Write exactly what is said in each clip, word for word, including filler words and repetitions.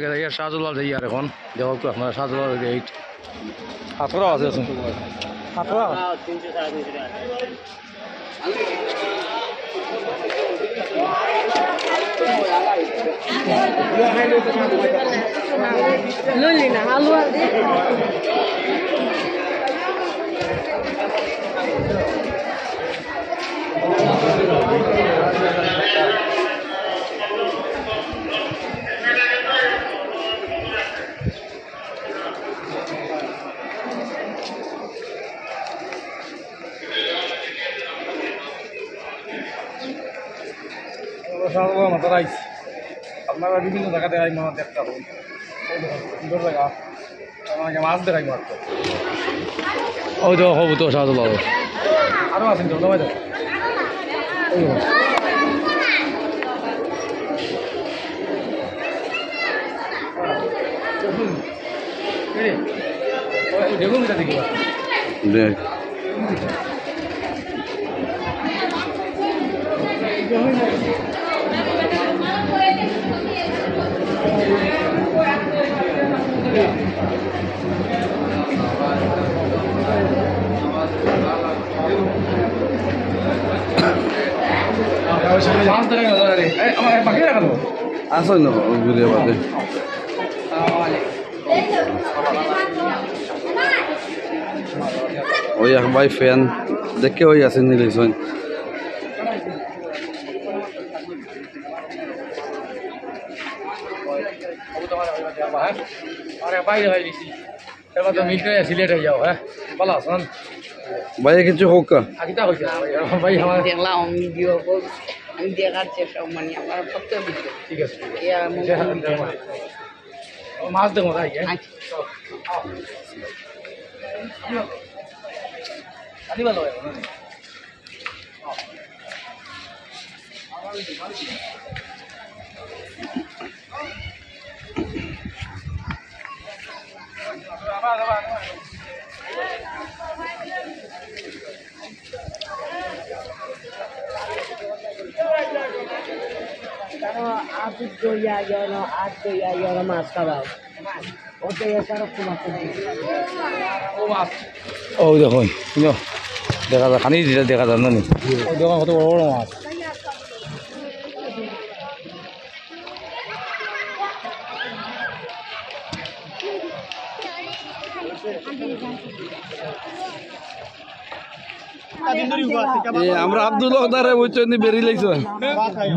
শাহজালাল যাইয়ার এখন। দেখো তো আপনারা শাহজালাল গেট। হাতরা আছে, আছে। হাতরা। লইলি না, হালুয়া। আপনারা বিভিন্ন জায়গা দেখাই, মনে দেখতে হবে। সুন্দর জায়গা। আমাকে মাছ দেখাই মারতো। ওই তো হবু তো সাজু বাবু। আরো আছেন তো, সবাই তো। ওই তো। এই রে, ওই দেখুন এটা দেখি। দেখ। আসো না, ভিডিও বাদে। ওই এক ভাই ফ্যান দেখে ওই আছে নিলিসন। আরে বাইরে বাইরে। এবার তো মিনিট হয়ে সিলেট হয়ে যাও, হ্যাঁ? ভালো আছেন? ভাই, কিছু হোক কা? আগে তা হয়েছে। ভাই, আমার দেখলাম ভিডিও, আমি দেখার চেষ্টা, মানে, আমার ভক্ত ভিডিও। ঠিক আছে, ঠিক আছে। ইয়া, মুখ আচ্ছা, ভিডিও। ও, মাছ দেবো, তাই, হ্যাঁ? আচ্ছা। আনি ভালো হয়, না? আত ধইয়া ইয়নো, আত ধইয়া ইয়নো মাছ খাবাও। ওতে এছাড়া তো মাছ নেই। ও মাছ। ও দেখুন, ইয়ো, দেখা যায়, খানি দিলে দেখা যায় না নি? ও দেখুন, কত বড় বড় মাছ। এ, আমরা আব্দুল হকদারে বুঝছইন নি, বেরি লাইছইন।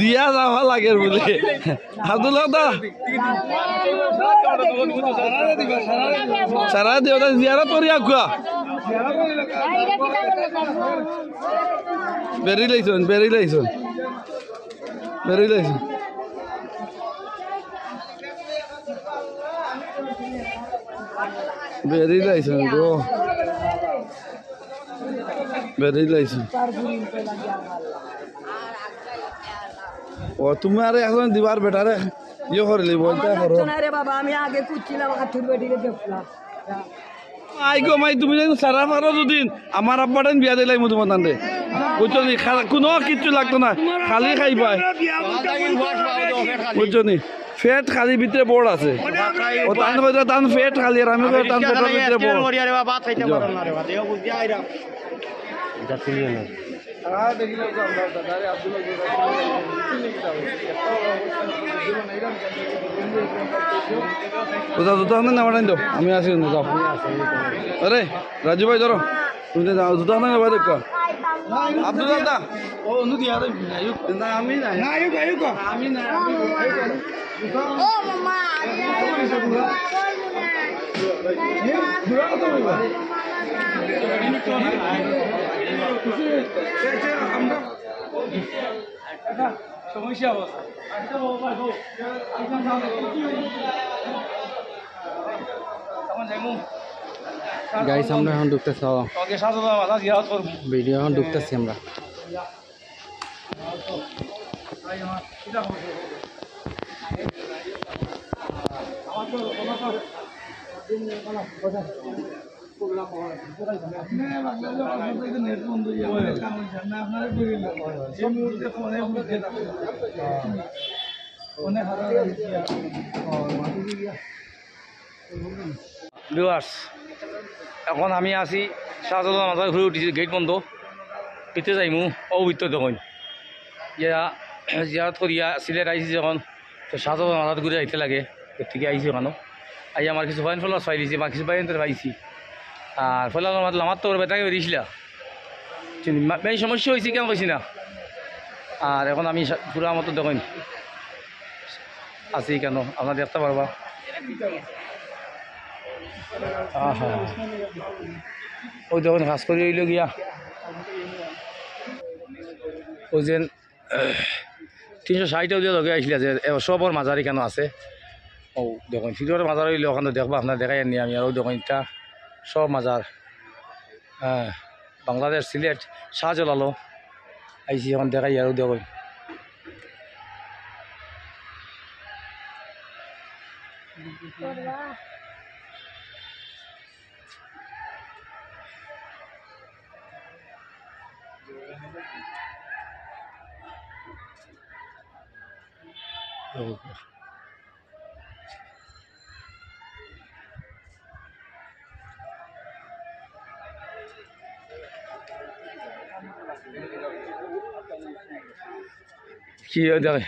দিয়া যাওয়া লাগে বুলে। আব্দুল হকদা। সারা দিও, ওটা জিয়ারত করি আকুয়া। বেরি লাইছইন, বেরি লাইছইন। বেরি লাইছইন। বেরি লাইছইন গো। বেরি লাইছইন। ও, তুমি আরে এখন দিবার বেটারে ইয়ে করিলি, বলতে আমার করো। লাগতো না রে বাবা, আমি আগে কুচ্ছিলাম, আতুর বেটিরে দেখলাম। আই গো মাই, তুমি জানো সারা পারো দুদিন, আমার আব্বাটান বিয়া দিলাই মধুমতান রে। বুঝছো নি? খা-, কোনো কিচ্ছু লাগতো না, খালি খাইবায়। বুঝছো নি? পেট খালি, ভিতরে বড় আছে। ও তান কইরা তান পেট খালি, আর আমি কইরা তান পেটর ভিতরে বড়। ওটা জুতা আনতে না, ওটা নিও। আমি আছি, যাও। আরে, রাজু ভাই, ধরো। তুমি তো যাও, জুতা আনতে না, ভাই, দেখো। আব্দুল আদা। ও, অনু দিয়া দে, আয়ুক। না, আমি না। না, আয়ুক, আয়ুক। আমি না, আমি না। ও মামা, আমি আর আমার বলবো না। এ, বুড়া কত বলবো? আমরা সমস্যা হবে। তখন যাইমু। গাইস, আমরা এখন ঢুকতেছি। ওকে, সাথে তো আমরা জিয়ারত করবো। ভিডিও এখন ঢুকতেছি আমরা। ভিউয়ার্স, এখন আমি আছি শাহজালাল মাজার উপরে উঠিছি, গেট বন্ধ। ভিতরে যাইমু, অউ ভিতরে দেখইন। ইয়া, জিয়ারত করিয়া সিলেট আইছি যখন, তো শাহজালাল মাজার ঘুরে আইতে লাগে। এর থেকে আইছি ওখানো। আই আমার কিছু ফয়েন ফলোয়ার্স পাইলিছি, আমার কিছু ভাই অন্তরে পাইছি। আর ফয়লা আমার তো ওর বেটাকে বেরিয়েছিলা। চিনি, মা-, মেইন সমস্যা হয়েছে কেন কইছি না। আর এখন আমি সা-, পুরা মতো দেখইন আছি কেন, আপনারা দেখতে পারবা। আহা, ওই দেখইন খাস করি হইল গিয়া, ওই যে তিনশো ষাট ওদের লগে আইসিলা যে এ, সবর মাজার এখানে আছে। ও দেখইন, সিলেটর মাজার হইলে ওখানে দেখবা, আপনারা দেখাই আনি আমি। আর ওই দেখইন, এটা সব মাজার, হ্যাঁ, বাংলাদেশ, সিলেট, শাহজালালো আইছি, এখন দেখাই। আর ওই দেখইন, কি ওই দেখে,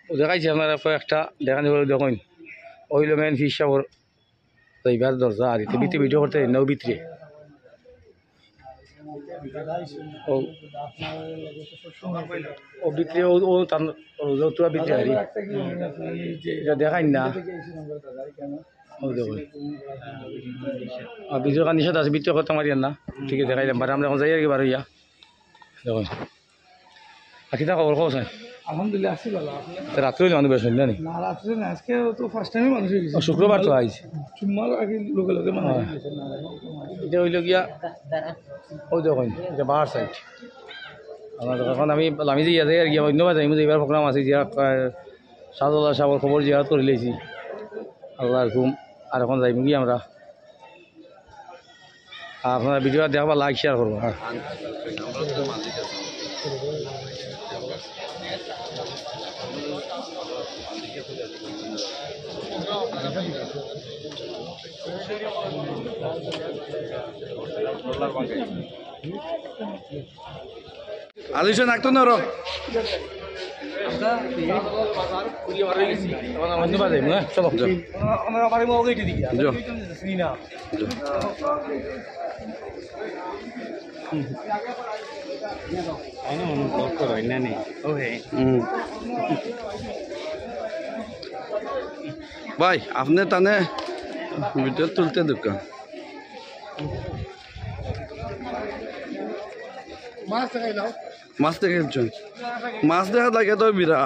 ও দেখাইছি আপনারা কয়েকটা, দেখানি বলে দেখইন, ওইল মেন ফিস সাবর যাইবার দরজা আর ইতে ভিতরে ভিডিও করতে না, ও ভিতরে। ও, ও ভিতরে, ও, ও তান, ও, ও তোরা ভিতরে আরি। এটা দেখাইন না। ও দেখো। আর ভিতরে কান নিষেধ আছে, ভিতরে করতে পারি না। ঠিক আছে, দেখাইলাম, but আমরা এখন যাই আর কি, বার হইয়া। দেখুন। আর কিতা খবর, খবর আছে? আলহামদুলিল্লাহ, আছি ভালো। আপনি? তো রাত্রে হইলে মানুষ বেশ হইল না নি? না, রাত্রে না, আজকে তো ফার্স্ট টাইমে মানুষ হয়ে গেছে। ও, শুক্রবার তো আইছে। জুম্মার আগে লগে লগে মানুষ হয়ে গেছে। না, না, না। এটা হইল গিয়া, ওই দেখুন, এটা বাহার সাইড। আমরা তো এখন আমি লামি যাইয়া যাই আর কি, অন্য বার যাইমু, যাইবার প্রোগ্রাম আছে, জিয়ারত, আহ, শাহজালাল সাহেবের খবর জিয়ারত করে লইছি। আল্লাহর হুকুম, আর এখন যাইমু কি আমরা। আর আপনারা ভিডিও দেখবা, লাইক শেয়ার করবা, হ্যাঁ। আলিশা নাকতো নরো। আমরা বাজে, হ্যাঁ, চলো। যাও। যাও। হুম। ভাই, আপনি তানে ভিডিও তুলতে দোকান। মাছ দেখাইলাম। মাছ দেখাইছেন? মাছ দেখা লাগে তো বিরা।